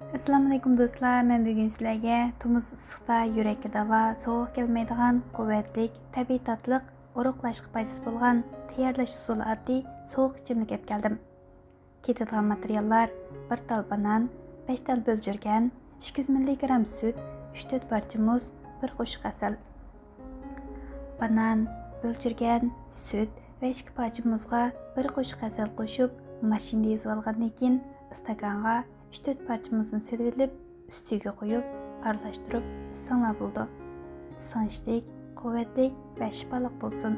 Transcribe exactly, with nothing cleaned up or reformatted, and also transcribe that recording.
ئەسسالامۇئەلەيكۇم دوستلار، مەن بۈگۈن سىلەرگە تومۇز ئىسسىقتا يۈرەككە داۋا، سوغۇق كەلمەيدىغان قۇۋۋەتلىك، تەبىئىي تاتلىق، ئورۇقلاشقا پايدىسى بولغان تەييارلاش ئۇسۇلى ئاددىي سوغۇق ئىچىملىك ئەپ كەلدىم. كېتىدىغان ماتېرىياللار: بىر تال بانان، بەش تال بۆلجۈرگەن، ئىككى يۈز مىللىگرام سۈت، ئۈچ تۆت پارچە مۇز، بىر قوشۇق ھەسەل. بانان، بۆلجۈرگەن، سۈت ۋە ئىككى پارچە مۇزغا بىر قوشۇق ھەسەل قوشۇپ، ماشىنىدا ئېزىۋالغاندىن كېيىن، ئىستاكانغا ئۈچ تۆت پارچە مۇزنى سېلىۋېلىپ، ئۈستىگە قويۇپ، ئارىلاشتۇرۇپ ئىچسەڭلار بولىدۇ. سىڭىشلىك، قۇۋۋەتلىك ۋە شىپالىق بولسۇن.